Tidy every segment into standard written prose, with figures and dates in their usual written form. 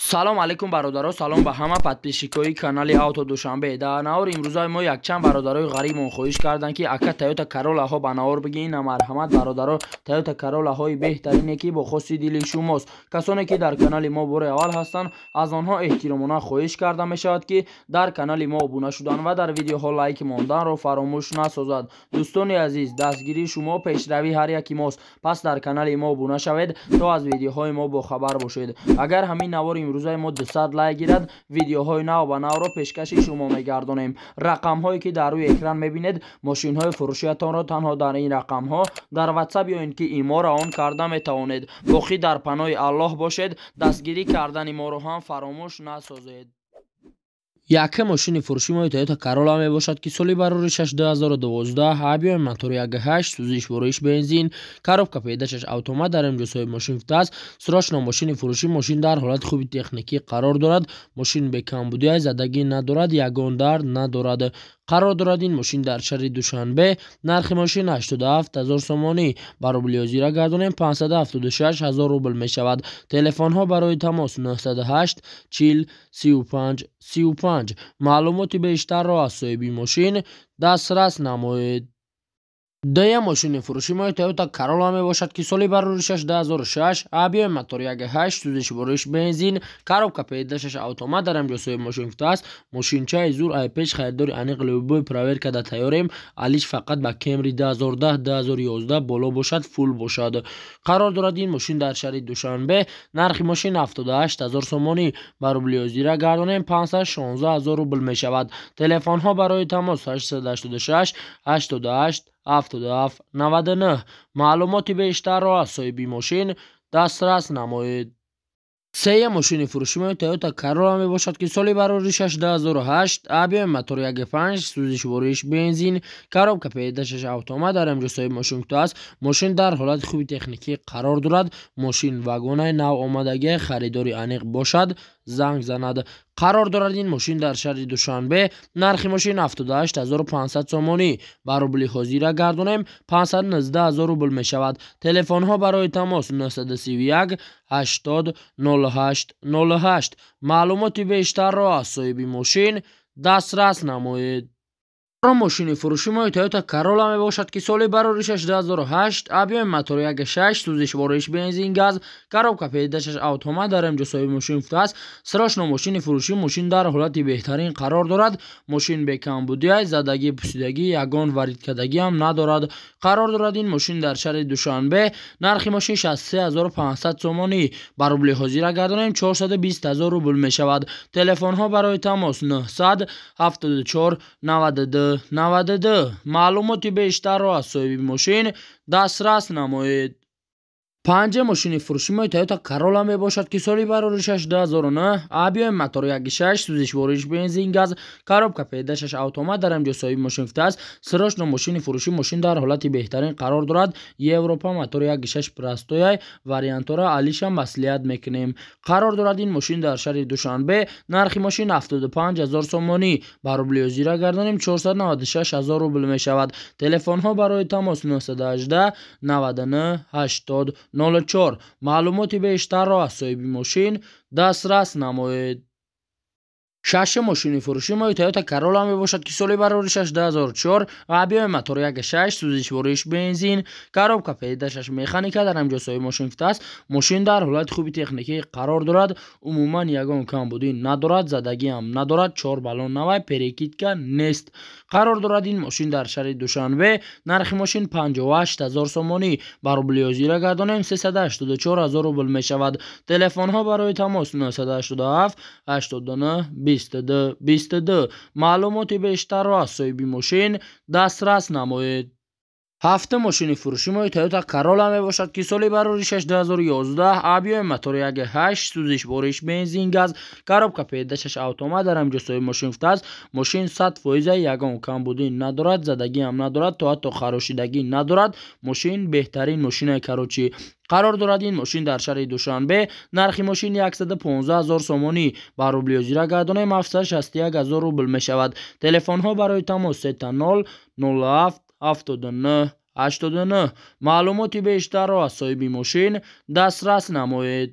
Салом алейкум, бародаро, салом ба ҳама подписчикои канали Авто Душанбе. Дар навор имрӯзаи мо якчанд бародарои ғарибмон хоҳиш карданд, ки ака, Тойота Короллаҳо ба навор бигӣ. Ина, марҳамат, бародаро, Тойота Короллаҳои беҳтарине, ки бо хоси дили шумост. Касоне ки дар канали мо бори аввал ҳастанд, аз онҳо эҳтиромона хоҳиш карда мешавад, ки дар канали мо обуна шудан ва дар видеоҳо лайк монданро фаромӯш насозад. Дӯстони азиз, дастгирии шумо пешравии ҳар яки мост, пас дар канали мо обуна шавед, то аз видеоҳои мо бохабар бошед. Агар ҳамин навори имрӯзаи мо 200 лайк гирад, видеоҳои нав ба навро пешкаши шумо мегардонем. Рақамҳое ки дар рӯи экран мебинед, мошинҳои фурӯшиятонро танҳо дар ин рақамҳо дар Ватсап ё ин ки Имо равон карда метавонед. Боқӣ дар паноҳи Аллоҳ бошед, дастгирӣ кардани моро ҳам фаромӯш насозед. Якум мошини фурӯши мои Тойота Королла мебошад, ки соли бароришаш 2012, объёми мотори 1.8, сӯзишвориш бензин, коробка передачаш автомат, дар инҷо соҳиби мошин футааст. Срочно мошини фурӯшӣ. Мошин дар ҳолати хуби техникӣ қарор дорад, мошин бекамбудия, задагӣ надорад, ягон дард надорад. Қарор дорад ин мошин дар шаҳри Душанбе. Нархи мошин 87 ҳазор сомонӣ, ба рубли ҳозира гардонем, 576 ҳазор рубл мешавад. Телефонҳо барои тамос 908 40 35 35. Маълумоти бештарро аз соҳиби мошин дастрас намоед. Дуюм мошини фурӯши мои Тойота Королла мебошад, ки соли бароришаш 2006, объёми мотор 1.8, сӯзишвориш бензин, коробка передачаш автомат, дар инҷо соҳиби мошин футааст. Мошинчаи зур, ай пеш харидори аниқ, любой проверка да тайёрем, алиш фақат ба Кемри 2010, 2011 боло бошад, фул бошад. Қарор дорад ин мошин дар шаҳри Душанбе. Нархи мошин 78 ҳазор сомонӣ, ба рубли ҳозира гардонем, 516 ҳазор рубл мешавад. Телефонҳо барои тамос 886 88 77 99. Маълумоти бештарро аз соҳиби мошин дастрас намоед. Сеюм мошини фурӯши мои Тойота Королла мебошад, ки соли бароришаш 2008, объёми мотор 1.5, сӯзишвориш бензин, коробка передачаш автомат, дар инҷо соҳиби мошин кутааст. Мошин дар ҳолати хуби техникӣ қарор дорад, мошин вагонаи нав омадагӣ, харидори аниқ бошад, занг занад. Қарор дорад ин мошин дар шаҳри Душанбе. Нархи мошин 78 500 сомонӣ, ба рубли ҳозира гардонем, 519 ҳазор рубл мешавад. Телефонҳо барои тамос 931 80 08 08. Маълумоти бештарро аз соҳиби мошин дастрас намоед. Мошини фурӯши мои Тойота Королла мебошад, ки соли бароришаш 2008, объёми мотори 1.6, сӯзишвориш бензин, газ, коробка передачаш автомат, дар инҷо соҳиби мошин футааст. Срочно мошини фурӯшӣ. Мошин дар ҳолати беҳтарин қарор дорад, мошин бекамбудия, задагӣ, пусидагӣ, ягон варидкардагиам надорад. Қарор дорад ин мошин дар шаҳри Душанбе. Нархи мошин 63 500 сомонӣ, ба рубли ҳозира гардонем, 420 ҳазор рубл мешавад. Телефонҳо барои тамос 900 74 92 92. Маълумоти бештарро аз соҳиби мошин дастрас намоед. Панҷум мошини фурӯши мои Тойота Королла мебошад, ки соли бароришаш 2009, объёми мотор 1.6, сӯзишвориш бензин, газ, коробка передачаш автомат, дар инҷо соҳиби мошин футааст. Срочно мошини фурӯшӣ. Мошин дар ҳолати беҳтарин қарор дорад, Европа, мотори 1.6 простояй, вариантҳоро алиша маслиҳат мекунем. Қарор дорад ин мошин дар шаҳри Душанбе. Нархи мошин 75 ҳазор сомонӣ, ба рубли ҳозира гардонем, 496 ҳазор рубл мешавад. Телефонҳо барои тамос 918 99 80 04. Маълумоти бештарро аз соҳиби мошин дастрас намоед. Шашум мошини фурӯши мои Тойота Королла мебошад, ки соли бароришаш 2004, объёми мотор 1.6, сӯзишвориш бензин, коробка передачаш механика, дар инҷо соҳиби мошин футааст. Мошин дар ҳолати хуби техникӣ қарор дорад, умуман ягон камбудӣ надорад, задагиам надорад, чор баллон навай, перекидка нест. Қарор дорад ин мошин дар шаҳри Душанбе. Нархи мошин 58 ҳазор сомонӣ, ба рубли ҳозира гардонем, 384 ҳазор рубл мешавад. Телефонҳо барои тамос 987 89 22 22. Маълумоти бештарро аз соҳиби мошин дастрас намоед. Ҳафтум мошини фурӯши мои Тойота Королла мебошад, ки соли бароришаш 2011, объёми мотори 1.8, сӯзишвориш бензин, газ, коробка передачаш автомат, дар инҷо соҳиби мошин футааст. Мошин 100 фоиза, ягон камбудӣ надорад, задагиам надорад, то ҳатто харошидагӣ надорад. Мошин беҳтарин мошинаи, короче. Қарор дорад ин мошин дар шаҳри Душанбе. Нархи мошин 115 ҳазор сомонӣ, ба рубли ҳозира гардонем, 761 ҳазор рубл мешавад. Телефонҳо барои тамос 000 07 79 89. Маълумоти бештарро аз соҳиби мошин дастрас намоед.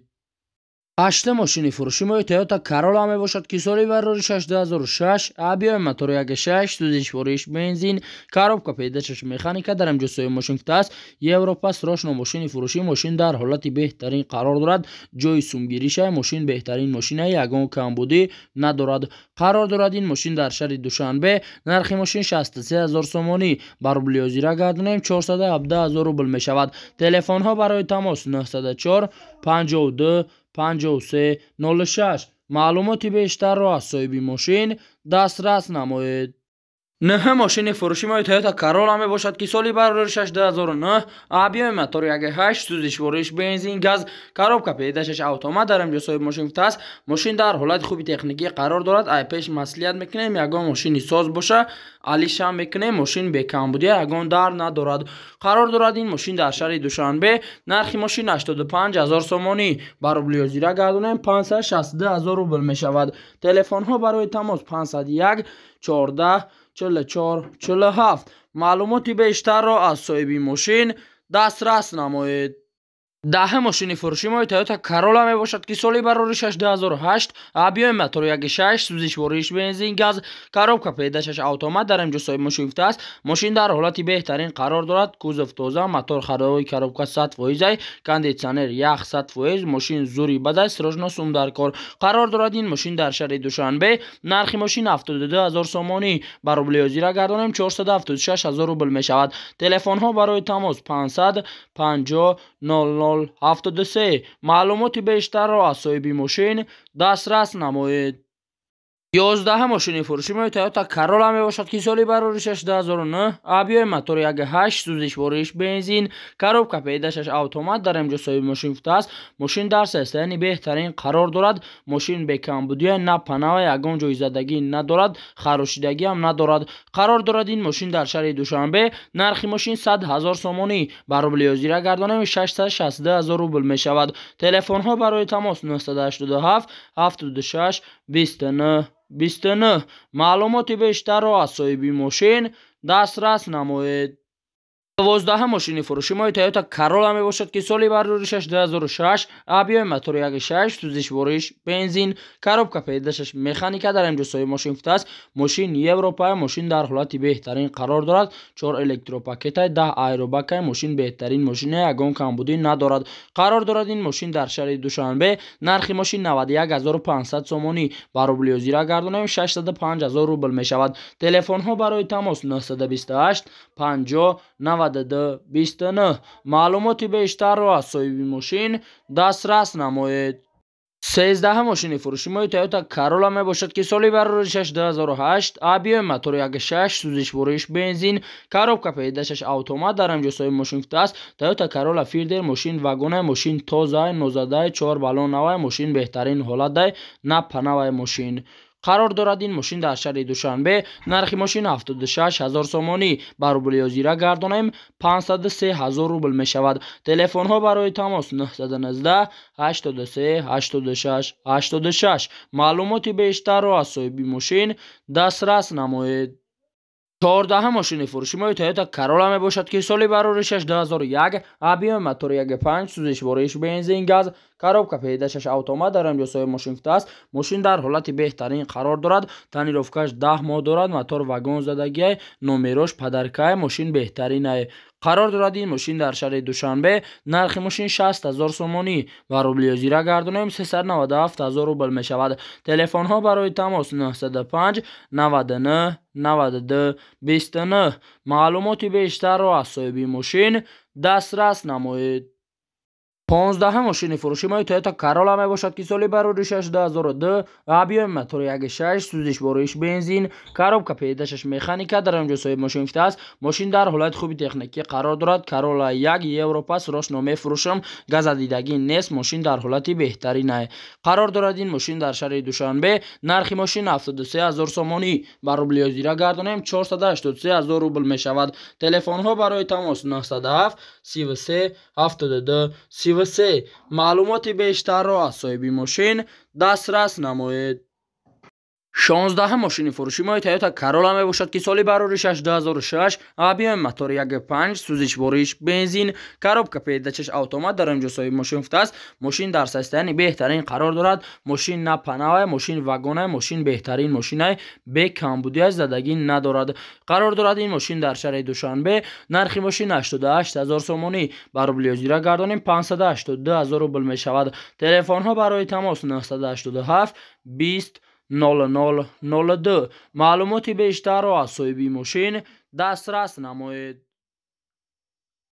Ҳаштум мошини фурӯши мои Toyota Corolla мебошад, ки соли барори 2006, объёми мотори 1.6, сӯзишвориш бензин, коробка передачаш механика, дар инҷо соҳиби мошин гуфтааст: Европа, срочно мошини фурӯшӣ. Мошин дар ҳолати беҳтарин қарор дорад, ҷои сумгириша. Мошин беҳтарин мошина, ягон камбудӣ надорад. Қарор дорад ин мошин дар шаҳри Душанбе. Нархи мошин 63 0 сомонӣ, ба рубли ҳозира гардонем, 417 0 рубл мешавад. Телефонҳо барои тамос: 904 52 53 06. Маълумоти бештарро аз соҳиби мошин дастрас намоед. Нӯҳум мошини фурӯши мои Toyota Corolla мебошад, ки соли барори 2009, объёми мотори 1.8, сӯзишвориш бензин, газ, коробка передачаш автомат, дар инҷо соҳиби мошин гуфтааст: мошин дар ҳолати хуби техникӣ қарор дорад. Ай пеш маслиҳат мекунем, ягон мошини соз боша, алишам мекунем. Мошин бекамбудия, ягон дар надорад. Қарор дорад ин мошин дар шаҳри Душанбе. Нархи мошин 85 0 сомонӣ, ба рубли ҳозира гардонем, 562 0 рубл мешавад. Телефонҳо барои тамос: 501 14 44 47. Маълумоти бештарро аз соҳиби мошин дастрас намоед. Даҳум мошини фурӯши мои Toyota Corolla мебошад, ки соли барори 2008, объёми мотори 1.6, сӯзишвориш бензин, газ, коробка передачаш автомат, дар инҷо соҳиби мошин гуфтааст: мошин дар ҳолати беҳтарин қарор дорад, кузов тоза, мотор ходовой, коробка 100 фоизай, кондитсионер ях 100%. Мошин зури бадай, срочно сум дар кор. Қарор дорад ин мошин дар шаҳри Душанбе. Нархи мошин 72 0 сомонӣ, ба рубли ҳозира гардонем, 476 0 рубл мешавад. Телефонҳо барои тамос: 500 50 00 73. Маълумоти бештарро аз соҳиби мошин дастрас намоед. 11-ум мошини фурӯши мои Toyota Corolla мебошад, ки соли барори 2009, объёми мотори 1.8, сӯзишвориш бензин, коробка передачаш автомат, дар инҷо соҳиби мошин гуфтааст: мошин дар состоянии беҳтарин қарор дорад, мошин бекамбудия, на панава, ягон ҷои задагӣ надорад, харошидагиам надорад. Қарор дорад ин мошин дар шаҳри Душанбе. Нархи мошин 100 0 сомонӣ, ба рубли ҳозира гардонем, 662 0 рубл мешавад. Телефонҳо барои тамос: 987 76 29 29. Маълумоти бештарро аз соҳиби мошин дастрас намоед. 12-ум мошини фурӯши мои Toyota Corolla мебошад, ки соли барори 2006, объёми мотори 1.6, сӯзишвориш бензин, коробка передачаш механика, дар инҷо соҳиби мошин гуфтааст: мошин Европа, мошин дар ҳолати беҳтарин қарор дорад, чор электропакетай, 10 аэробакай. Мошин беҳтарин мошина, ягон камбудӣ надорад. Қарор дорад ин мошин дар шаҳри Душанбе. Нархи мошин 91 500 сомонӣ, ба рубли ҳозира гардонем, 605 0 рубл мешавад. Телефонҳо барои тамос: 928 50 92 29. Маълумоти бештарро аз соҳиби мошин дастрас намоед. 13-ум мошини фурӯши мои Toyota Corolla мебошад, ки соли барори 2008, объёми мотори 1.6, сӯзишвориш бензин, коробка передачаш автомат, дар инҷо соҳиби мошин гуфтааст: Toyota Corolla Fielder, мошин вагонай, мошин тозай, нозадай, чор баллон навай, мошин беҳтарин ҳолатдай, на панавай мошин. Қарор дорад ин мошин дар шаҳри Душанбе. Нархи мошин 76 0 сомонӣ, ба рубли ҳозира гардонем, 503 0 рубл мешавад. Телефонҳо барои тамос: 919 83 86 86. Маълумоти бештарро аз соҳиби мошин дастрас намоед. 14-ум мошини фурӯши мои Toyota Corolla мебошад, ки соли барори 2001, объёми мотори 1.5, сӯзишвориш бензин, газ, коробка передачаш автомат, дар инҷо соҳиби мошин гуфтааст: мошин дар ҳолати беҳтарин қарор дорад, тонировкаш 10 моҳ дорад, мотор вагон задагиай, номерош подаркай, мошин беҳтаринай. Қарор дорад ин мошин дар шаҳри Душанбе. Нархи мошин 60 0 сомонӣ, ба рубли ҳозира гардонем, 397 0 рубл мешавад. Телефонҳо барои тамос: 905 99 92 29. Маълумоти бештарро аз соҳиби мошин дастрас намоед. 15-ум мошини фурӯши мои Toyota Corolla мебошад, ки соли барори 2002, объёми мотори 1.6, сӯзишвориш бензин, коробка передачаш механика, дар инҷо соҳиби мошин гуфтааст: мошин дар ҳолати хуби техникӣ қарор дорад, Corolla 1 Европа, срочно мефурӯшам, газадидагӣ нест, мошин дар ҳолати беҳтаринай. Қарор дорад ин мошин дар шаҳри Душанбе. Нархи мошин 73 0 сомонӣ, ба рубли ҳозира гардонем, 483 0 рубл мешавад. Телефонҳо барои тамос: 907 33 72 33. Маълумоти бештарро аз соҳиби мошин дастрас намоед. 16 мошини фурӯши мои Toyota Corolla мебошад, ки соли бароришаш 2006, объёми мотор 1.5, сӯзишвориш бензин, коробка передачаш автомат. Дар инҷо соҳиби мошин гуфтааст, мошин дар состоянии беҳтарин қарор дорад. Мошин на панавай, мошин вагонай, мошин беҳтарин мошинай, бе камбудиаш, задагӣ надорад. Қарор дорад ин мошин дар шаҳри Душанбе. Нархи мошин 88 000 сомонӣ, ба рубли ҳозира гардонем, 582 000 рубл мешавад. Телефонҳо барои тамос 987 20 00 02. Маълумоти бештарро аз соҳиби мошин дастрас намоед.